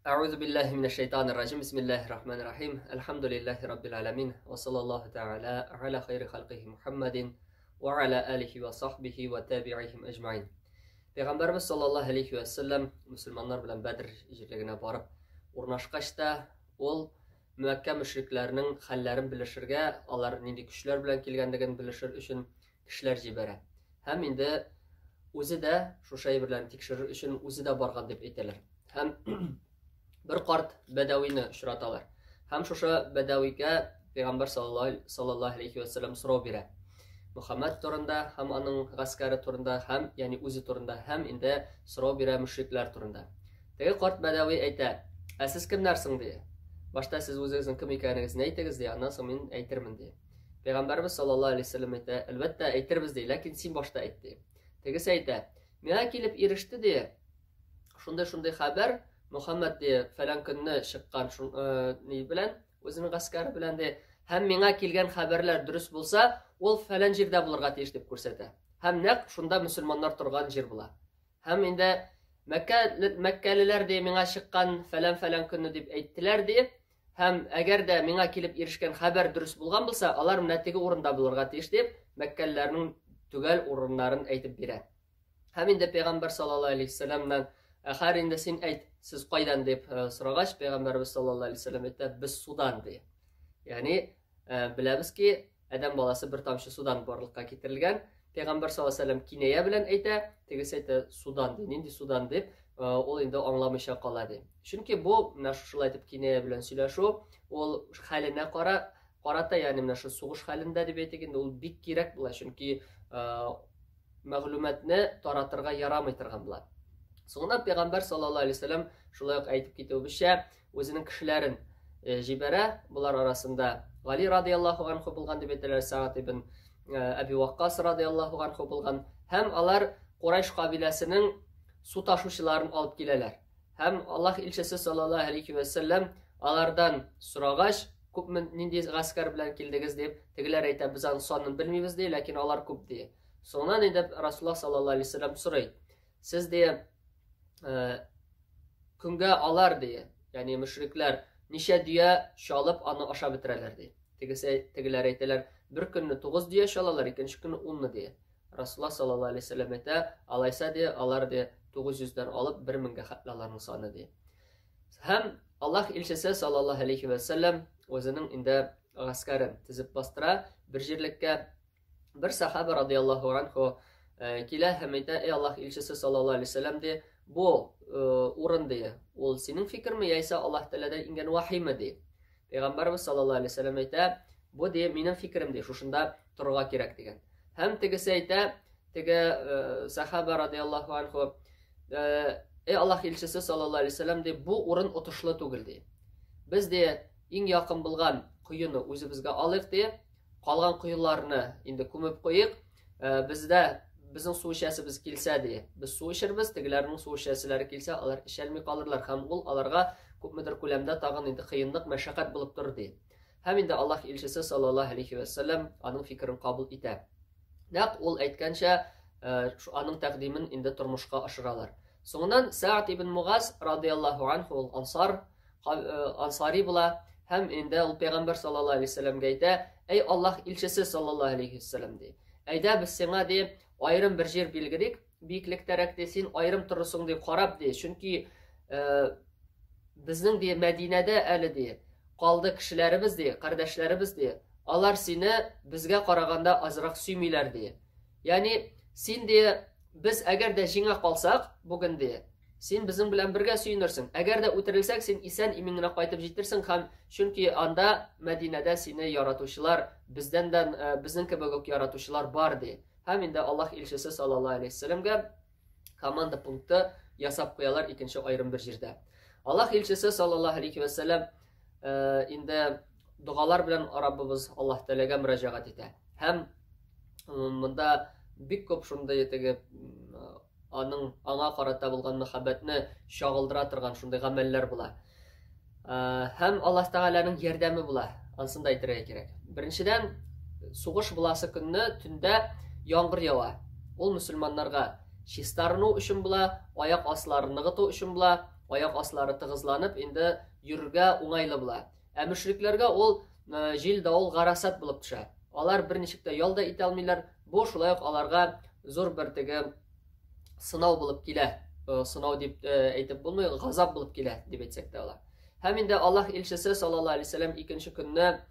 Әгъузу биллаһи минәш шайтанир раҗим. Бисмиллаһир рахманир рахим. Әлхәмдүлиллаһи раббил аламин. Ва саллаллаһу тәгалә аля хайри халкихи Мухаммадин ва аля алихи ва сахбихи ва табиихим әҗмаин. Пәйгамбәрбез саллаллаһу алейхи ва саллям мөселманнар белән Бәдр җирлегенә барып урнашкач та, ул Мәккә мөшрикләренең хәлләрен белешергә, алар нинди көчләр белән килгәнлеген белешер өчен кешеләр җибәрә. Һәм инде үзе дә шушы әйберләрне тикшерер өчен үзе дә барган дип әйтәләр. Һәм бер карт бәдәвине очраталар. Һәм шушы бәдәвигә пәйгамбәр саллаллаһу алейхи ва саллям сорау бирә. Мөхәммәд турында һәм аның гаскәре турында һәм ягъни үзе турында һәм инде сорау бирә мөшрикләр турында. Теге карт бәдәви әйтә, "Ә сез кемнәр соң?" ди. Башта сез үзегезнең кем икәнегезне әйтегез ди, аннан соң мин әйтермен ди. Пәйгамбәрбез саллаллаһу алейһи вәсәлләм әйтә, "Әлбәттә, әйтербез ди, ләкин син башта әйт" ди. Тегесе әйтә, "Миңа килеп иреште ди, шундый-шундый хәбәр, Мөхәммәд ди, фәлән көнне чыккан шун, э, ни белән, үзенең гаскәре белән ди, һәм миңа килгән хәбәрләр дөрес булса, ул фәлән җирдә булырга тиеш дип күрсәтә. Һәм нәкъ шунда мөселманнар торган җир була. Һәм инде Мәккә, мәккәлеләр ди, миңа чыккан фәлән-фәлән көнне дип әйттеләр ди. Һәм әгәр дә миңа килеп ирешкән хәбәр дөрес булган булса, алар менә теге урында булырга тиеш дип, мәккәлеләрнең төгәл урыннарын әйтеп бирә. Һәм инде пәйгамбәр саллаллаһу алейһи вәсәлләмнән, "Хәер инде син әйт, сез кайдан?" дип э, сорагач, пәйгамбәрбез саллаллаһу алейһи вәсәлләм әйтә, "Без судан" ди. Ягъни э, беләбез ки, Адәм баласы бер тамчы судан барлыкка китерелгән. Пәйгамбәр саллаллаһу алейһи вәсәлләм киная белән әйтә, тегесе әйтә, судан ди. Нинди судан дип, э, ул инде аңламыйча кала ди. Чөнки бу менә шушылай итеп киная белән сөйләшү, ул хәленә кара карата, ягъни менә шу сугыш хәлендә дип әйтик инде, ул бик кирәк була, чөнки э, мәгълүматны таратырга ярамый торган була. Соңыннан пәйгамбәр саллаллаһу алейһи вәсәлләм шулай ук әйтеп китүебезчә, үзенең кешеләрен э, җибәрә. Болар арасында Гали радияллаһу анху булган дип әйтәләр, Саат ибн э, Әби Ваккас радияллаһу анху булган. Һәм алар Курайш кабиләсенең су ташучыларын алып киләләр. Һәм Аллаһ илчесе саллаллаһу алейхи вә сәлләм алардан сорагач, күпме нинди гаскәр белән килдегез дип, тегеләр әйтә, без аның санын белмибез ди, ләкин алар күп ди. Соңыннан инде Расулуллаһ саллаллаһу алейхи вә сәлләм сорый. Сез ди, э, көнгә алар ди, ягъни мөшрикләр ничә дөя чалып аны ашап бетерәләр ди. Тегесе тегеләр әйтәләр, бер көнне 9 дөя чалалар, икенче көнне 10 ди. Расулла саллаллаһу алейһи вәсәлләм әйтә, алайса ди, алар ди 900дән алып 1000гә хәтле аларның саны ди. Һәм Аллаһ илчесе саллаллаһу алейһи вәсәлләм үзенең инде гаскәрен тезеп бастыра бер җирлеккә. Бер сахаба радияллаһу анху э, килә һәм әйтә, "Эй Аллаһ илчесе саллаллаһу алейһи вәсәлләм ди, бу э, урын ди, ул синең фикерме яисә Аллаһ Тәгаләдән иңгән вахиме ди?" Пәйгамбәрбез саллаллаһу алейһи вәсәлләм әйтә, "Бу ди минем фикерем ди, шушында торырга кирәк" дигән. Һәм тегесе әйтә, теге э, сахаба радияллаһу анху, "Эй Аллаһ илчесе саллаллаһу алейһи вәсәлләм ди, бу урын отышлы түгел ди. Без ди иң якын булган коены үзебезгә алыйк ди, Калган коеларны инде күмеп куйыйк. Э, бездә безнең су эчәсебез килсә ди, без су эчербез, тегеләрнең су эчәселәре килсә, алар эчәлми калырлар һәм ул аларга күпмедер күләмдә тагын инде кыенлык, мәшәкать булып торыр ди. Һәм инде Аллаһ илчесе саллаллаһу алейхи вә сәлләм аның фикерен кабул итә. Нәкъ ул әйткәнчә, э, аның тәкъдимен инде тормышка ашыралар. Соңыннан Сәгъд ибн Мугаз радияллаһу анху ул ансар Э, ансари була һәм инде ул пәйгамбәр саллаллаһу алейһи вәсәлләмгә әйтә, "Әй Аллаһ илчесе саллаллаһу алейһи вәсәлләм" ди. Әйдә без сиңа ди аерым бер җир билгелик, биеклектәрәк ди, син аерым торырсың ди, карап ди. Чөнки э, безнең ди Мәдинәдә әле ди калды кешеләребез ди, кардәшләребез ди. Алар сине безгә караганда азрак сөймиләр ди. Ягъни син ди без әгәр дә җиңә калсак бүген ди, Син безнең белән бергә сөенерсең. Әгәр дә үтерелсәк, син исән-имин генә кайтып җитерсең һәм чөнки анда Мәдинәдә сине яратучылар, бездән дә э, безнең кебек үк яратучылар бар ди. Һәм инде Аллаһ илчесе саллаллаһу алейһи вәсәлләмгә команда пункты ясап куялар икенче аерым бер җирдә. Аллаһ илчесе саллаллаһу алейһи вәсәлләм э, инде догалар белән Раббыбыз Аллаһ Тәгаләгә мөрәҗәгать итә. Һәм монда бик күп шундый теге аның аңа карата булган мәхәббәтне чагылдыра торган шундый гамәлләр була. Э, һәм Аллаһ Тәгаләнең ярдәме була. Ансын да әйтергә кирәк. Беренчедән, сугыш буласы көнне төндә яңгыр ява. Ул мөселманнарга чистарыну өчен була, аяк асларын ныгыту өчен була. аяк аслары тыгызланып, инде йөрергә уңайлы була. Ә мөшрикләргә ул җил, давыл, гарасат булып төшә. Алар берничек тә ял да итә алмыйлар. Бу шулай ук аларга зур бер теге сынау булып килә. Сынау дип әйтеп булмый, газап булып килә дип әйтсәк тә була. Һәм инде Аллаһ илчесе саллаллаһу алейһи вәсәлләм икенче көнне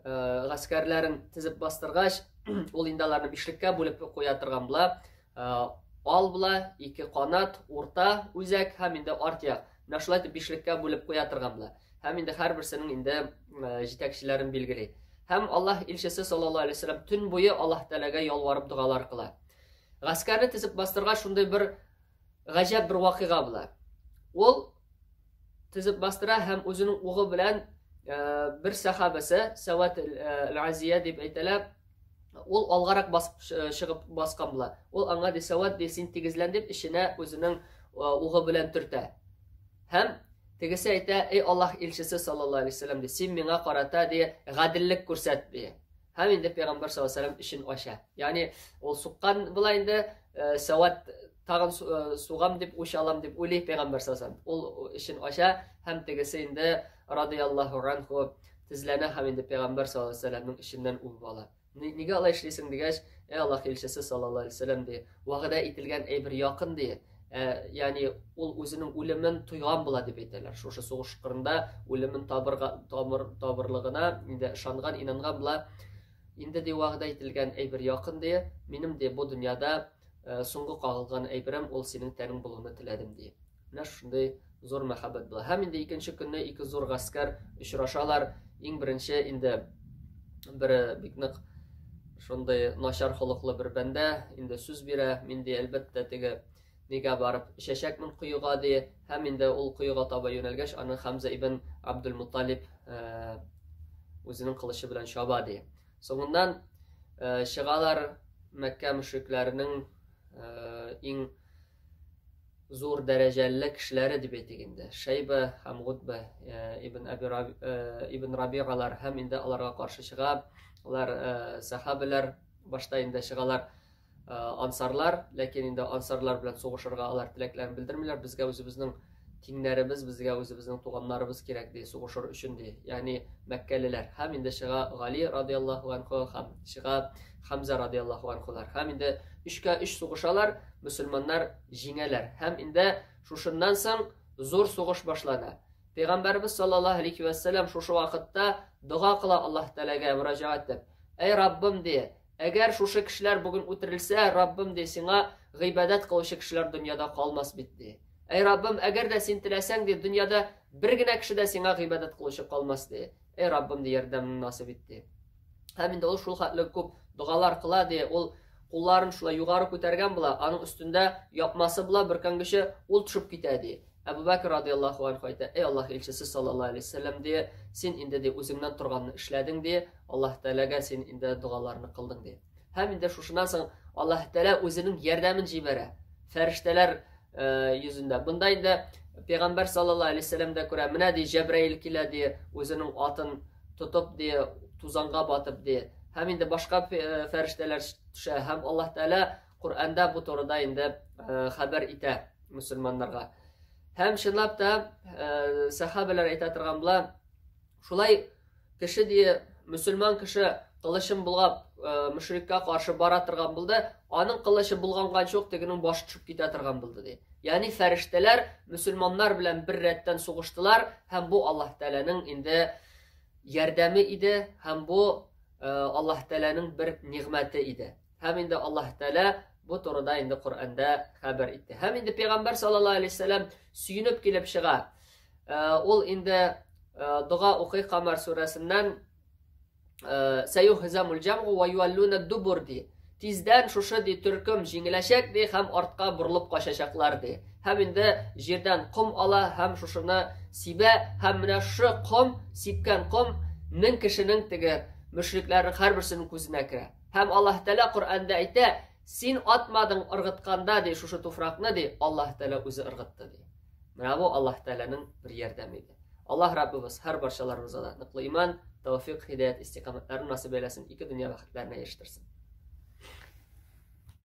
гаскәрләрен тезеп бастыргач, ул инде аларны бишлеккә бүлеп куя торган була. Ал була, ике канат, урта, үзәк һәм инде арт як. Менә шулай итеп бишлеккә бүлеп куя торган була. Һәм инде һәрберсенең инде җитәкчеләрен билгели. Һәм Аллаһ илчесе саллаллаһу алейһи вәсәлләм төн буе Аллаһ Тәгаләгә ялварып догалар кыла. Гаскәрне тезеп бастыргач, шундый бер гаҗәп бер вакыйга була. Ул тезеп бастыра һәм үзенең угы белән бер сәхабәсе Сәват әл-Азия дип әйтәләр, ул алгарак басып чыгып баскан була. Ул аңа ди, Сәват ди, син тигезлән дип эченә үзенең угы белән төртә. Һәм тегесе әйтә, эй Аллаһ илчесе саллаллаһу алейһи вәсәлләм ди, син миңа карата ди гаделлек күрсәт ди. Һәм инде пәйгамбәр саллаллаһу алейһи вәсәлләм эчен ача. Ягъни ул суккан була инде, Сәват тагын сугам дип үч алам дип уйлый пәйгамбәр саллаллаһу алейһи вәсәлләм. Ул эчен ача һәм тегесе инде радияллаһу анху тезләнә һәм инде пәйгамбәр саллаллаһу алейһи вәсәлләмнең эченнән үбеп ала. Нигә алай эшлисең дигәч, әй Аллаһ илчесе саллаллаһу алейһи вәсәлләм ди, вәгъдә ителгән әйбер якын ди. Ягъни ул үзенең үлемен тойган була дип әйтәләр. Шушы сугыш кырында үлемен табырга тамыр табырлыгына инде ышанган, инанган була. Инде ди вәгъдә ителгән әйбер якын ди. Минем ди бу дөньяда соңгы кагылган әйберем ул синең тәнең булуны теләдем ди. Менә шундый зур мәхәббәт була. Һәм инде икенче көнне ике зур гаскәр очрашалар. Иң беренче инде бер бик нык шундый начар холыклы бер бәндә инде сүз бирә, мин ди, әлбәттә, теге нигә барып эчәчәкмен коега ди. Һәм инде ул коега таба юнәлгәч, аны Хамза ибн Абдул Муталиб үзенең кылычы белән чаба ди. Соңыннан чыгалар Мәккә мөшрикләренең иң зур дәрәҗәле кешеләре дип әйтик инде. Шәйбә һәм Гутбә ибн Әби ибн Рабигалар һәм инде аларга каршы чыга. Алар сахабәләр башта инде чыгалар ансарлар, ләкин инде ансарлар белән сугышырга алар теләкләрен белдермиләр. Безгә үзебезнең тиңнәребез, безгә үзебезнең туганнарыбыз кирәк ди, сугышыр өчен ди. Ягъни мәккәлеләр. Һәм инде чыга Гали радияллаһу анху һәм чыга Хамза радияллаһу анхулар. Һәм инде өчкә өч сугышалар, мөселманнар җиңәләр. Һәм инде шушыннан соң зур сугыш башлана. Пәйгамбәрбез саллаллаһу алейхи ва сәлләм шушы вакытта дога кыла Аллаһ Тәгаләгә мөрәҗәгать итеп. Әй Раббым ди, әгәр шушы кешеләр бүген үтерелсә, Раббым ди, сиңа гыйбадәт кылучы кешеләр дөньяда калмас бит ди. Әй Раббым, әгәр дә син теләсәң ди, дөньяда бер генә кеше дә сиңа гыйбадәт кылучы калмас ди. Әй Раббым ди, ярдәмеңне насыйп ит ди. Һәм инде ул шул хәтле күп догалар кыла ди, ул кулларын шулай югары күтәргән була, аның өстендә япмасы була, бөркәнгече, ул төшеп китә ди. Әбу Бәкр радияллаһу анху әйтә, эй Аллаһ илчесе саллаллаһу алейһи вәсәлләм ди, син инде ди үзеңнән торганны эшләдең ди, Аллаһ Тәгаләгә син инде догаларны кылдың ди. Һәм инде шушыннан соң Аллаһ Тәгалә үзенең ярдәмен җибәрә. Фәрештәләр йөзендә. Бында инде Пәйгамбәр саллаллаһу алейһи вәсәлләм дә күрә, менә ди Җәбраил килә ди, үзенең атын тотып ди, тузанга батып ди. Һәм инде башка фәрештәләр төшә һәм Аллаһ Тәгалә Коръәндә бу турыда инде хәбәр итә мөселманнарга. Һәм чынлап та сәхабәләр әйтә торган була, шулай кеше ди, мөселман кеше кылычын булгап мөшриккә каршы бара торган булды, аның кылычы булганганчы ук тегенең башы төшеп китә торган булды ди. Ягъни фәрештәләр мөселманнар белән бер рәттән сугыштылар һәм бу Аллаһ Тәгаләнең инде ярдәме иде һәм бу Аллаһ Тәгаләнең бер нигъмәте иде. Һәм инде Аллаһ Тәгалә бу турыда инде Коръәндә хәбәр итте. Һәм инде Пәйгамбәр саллаллаһу алейһи вәсәлләм сөенеп килеп чыга. Ул инде дога укый Камар сүрәсеннән Сәюхзамул җамгу ва юаллуна дубур ди. Тиздән шушы ди төркем җиңеләчәк ди һәм артка борылып качачаклар ди. Һәм инде җирдән ком ала һәм шушыны сибә һәм менә шушы ком, сипкән ком мең кешенең теге мөшрикләрнең һәрберсенең күзенә керә. Һәм Аллаһ Тәгалә Коръәндә әйтә, син атмадың ыргытканда ди шушы туфракны ди, Аллаһ Тәгалә үзе ыргытты ди. Менә бу Аллаһ Тәгаләнең бер ярдәме иде. Аллаһ Раббыбыз һәр барчаларыбызга да ныклы иман, тәүфик, һидаят, истикамәтләрен насыйп әйләсен, ике дөнья бәхетләренә ирештерсен.